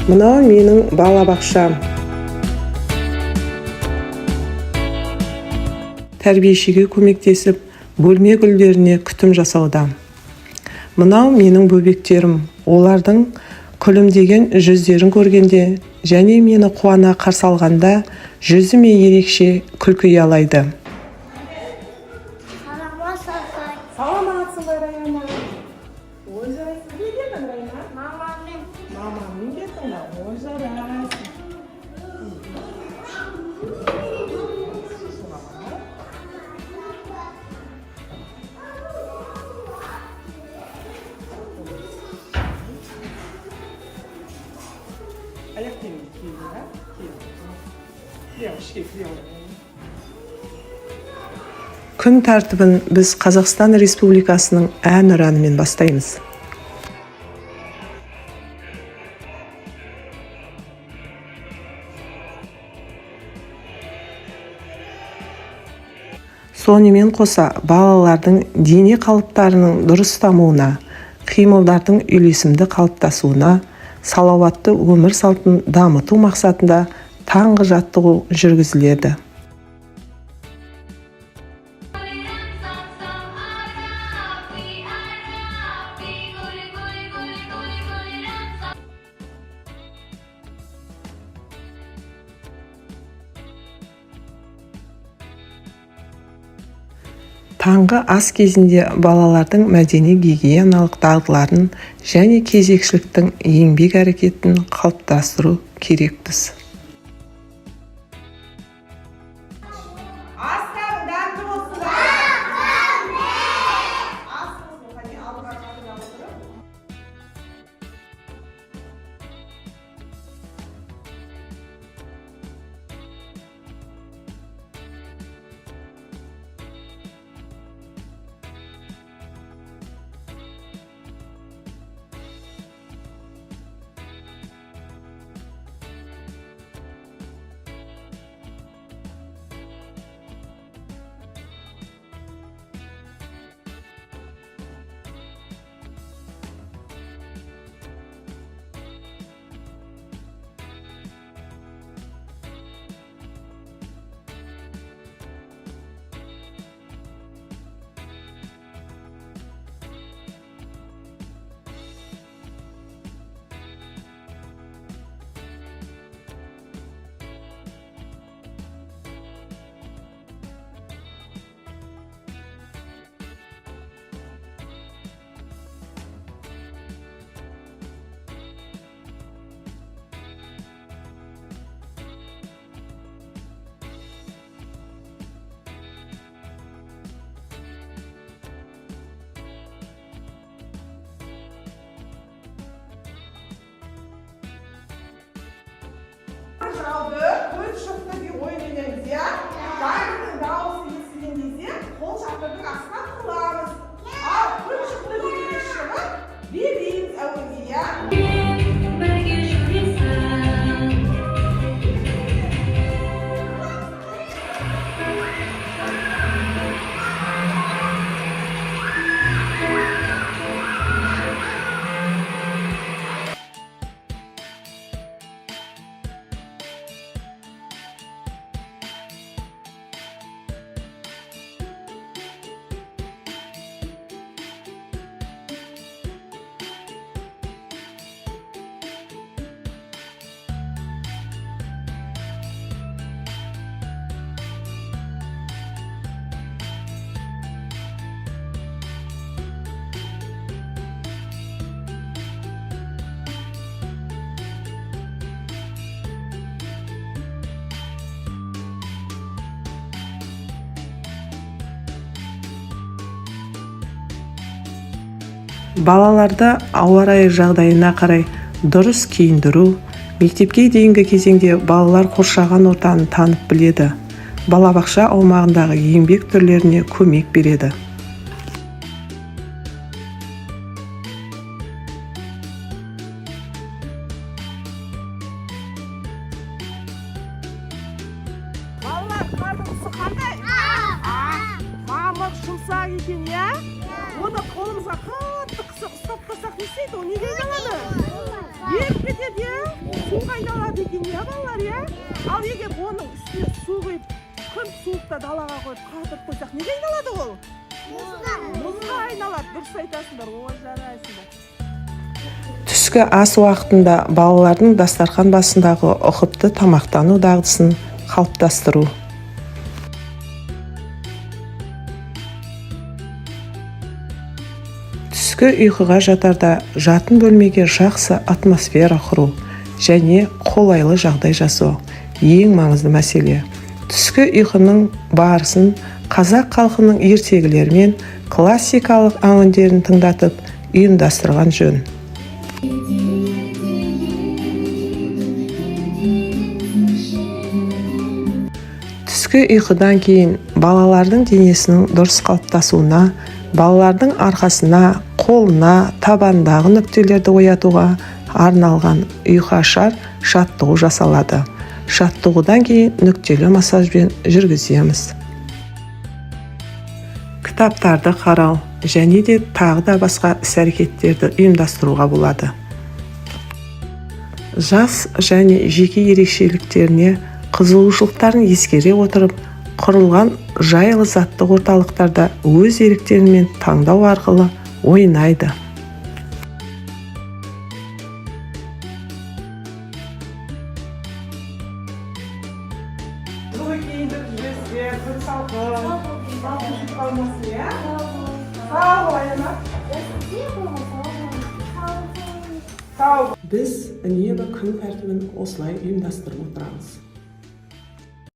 Мынау менің балабақшам. Тәрбиешіге көмектесіп, бөлме гүлдеріне күтім жасауда. Мынау менің бөбектерім. Олардың күлімдеген жүздерін көргенде және мені қуана қарсы алғанда жүзіме ерекше күлкі ұялайды. Саламатсыз ба? Саламатсың ба, Раяна? Ой, жарайсың. Кіммен келдің, Раяна? Мамаммен. Мамаңмен келдің ба? Ой, жарайсың. Аяқ киіміңді киіп, иә? Киіп. Ішке кіре. Күн тәртібін біз Қазақстан Республикасының ән ұранымен бастаймыз. Сонымен қоса, балалардың дене қалыптарының дұрыс дамуына, қимылдардың үйлесімді қалыптасуына, салауатты өмір салтын дамыту мақсатында таңғы жаттығу жүргізіледі. Таңғы ас кезінде балалардың мәдени гигиеналық дағдыларын және кезекшіліктің еңбек әрекетін қалыптастыру керекпіз. Астарың дәмді болсын. Ас болсын, қане, алдыға қатырға отырып. Жауды, күн шықты деп ойын ойнаймыз, иә? Жаңбырдың дауысы естілген кезде қол шатырдың астына тығыламыз. Ал күн шықты дегенде шығып, билейміз әуенге, иә? Бірге жүресің. Балаларды ауа райы жағдайына қарай дұрыс киіндіру. Мектепке дейінгі кезеңде балалар қоршаған ортаны танып біледі, балабақша аумағындағы еңбек түрлеріне көмек береді. Балалар, қардың түсі қандай? Мамық, жұмсақ екен, иә? Оны қолымызға қатты қысып ұстап тұрсақ, не істейді? Ол неге айналады? Еріп кетеді, иә, суға айналады екен, иә, балалар, иә. Ал егер оның үстіне су құйып, күн суықта далаға қойып, қатырып қойсақ, неге айналады ол? Мұзға айналады, дұрыс айтасыңдар. Ой, жарайсыңдар. Түскі ас уақытында балалардың дастархан басындағы ұқыпты тамақтану дағдысын қалыптастыру. Түскі ұйқыға жатарда жатын бөлмеге жақсы атмосфера құру және қолайлы жағдай жасау ең маңызды мәселе. Түскі ұйқының барысын қазақ халқының ертегілері мен классикалық әуендерін тыңдатып ұйымдастырған жөн. Түскі ұйқыдан кейін балалардың денесінің дұрыс қалыптасуына, балалардың арқасына, қолына, табанындағы нүктелерді оятуға арналған ұйқыашар жаттығу жасалады. Жаттығудан кейін нүктелі массажбен жүргіземіз. Кітаптарды қарау және де тағы да басқа іс әрекеттерді ұйымдастыруға болады. Жас және жеке ерекшеліктеріне, қызығушылықтарын ескере отырып құрылған жайлы заттық орталықтарда өз еріктерімен таңдау арқылы ойнайды. Жылы киіндіріп жіберсіздер, күн салқын, салқын тиіп қалмасын, иә. Сау бол, Аяна, сау. Біз үнемі күн тәртібін осылай ұйымдастырып отырамыз.